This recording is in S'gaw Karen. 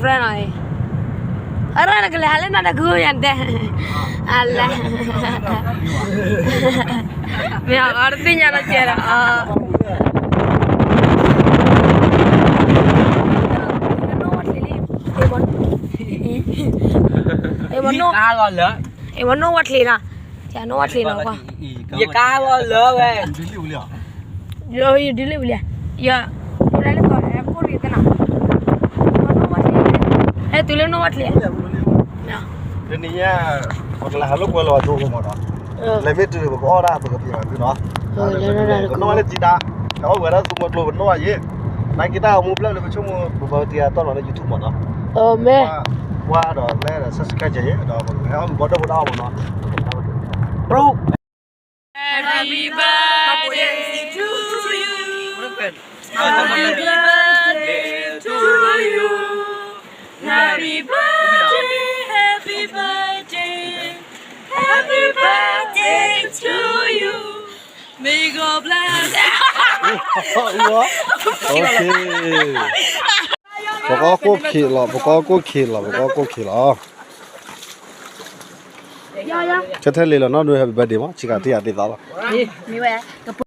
friend အီၤအံၤ, အရၢနကလဲၤဟးလၢနတၢ်ကူယၤတဲ, အလဲၤ, မ့ၢ်အီၤတသ့ၣ်ညါလီၤကဲဒီး, အ့ၣ်မနီၣ်ဝဲချ့နီၤ, ယကါလီၤလၢဝဲ ယဒ်လံဝံၤလံ, ယ, ဟဲတုၤလၢနီၣ်ဝဲချ့, တနံၤညါ ပကလဲၤဟးလိာ်ကွဲလီၤဝဲဒိၣ်ကမီၤနီၤ, လဲၤမ့ၢ်တုၤပကအီၣ်ဒၣ်ပကပျဲၤဘၣ်သုနီၤ, ကနီၣ်လၢတံၤဒါ, ဟဲအီၣ်ဝဲဒၣ်သူမွဲကျိပနီၣ်ယဲ, နာ်က့တၢ်အမူဖျၢၣ်လၢပဆိကမိၣ် ပဘၣ်တံၤအတီၢ်လီၤလၢ YouTube မီၤနီၤ, မ့ၢ်, ကွၢ်ဒီးလဲဒီး subscribe ယဲ ဒီးပကဟဲအီၣ်ဂံၢ်ဘါဒီးဖိဒၣ်အီၣ်မီၤနီၤ. Happy birthday to you. Happy birthday to you. Happy birthday, happy birthday, happy birthday to you. May God bless. ပကအီၣ်ကိၣ်ခံးလီၤ, ပကအီၣ်ကိၣ်ခံးလီၤ, ပကအီၣ်ကိၣ်ခံးလီၤ. ကထဲလံလီၤနီၤ, န happy birthday မး, ဆံးကၤတံၢ်ယၤဒ်သိးလီၤ. မ့ၢ်ဝဲ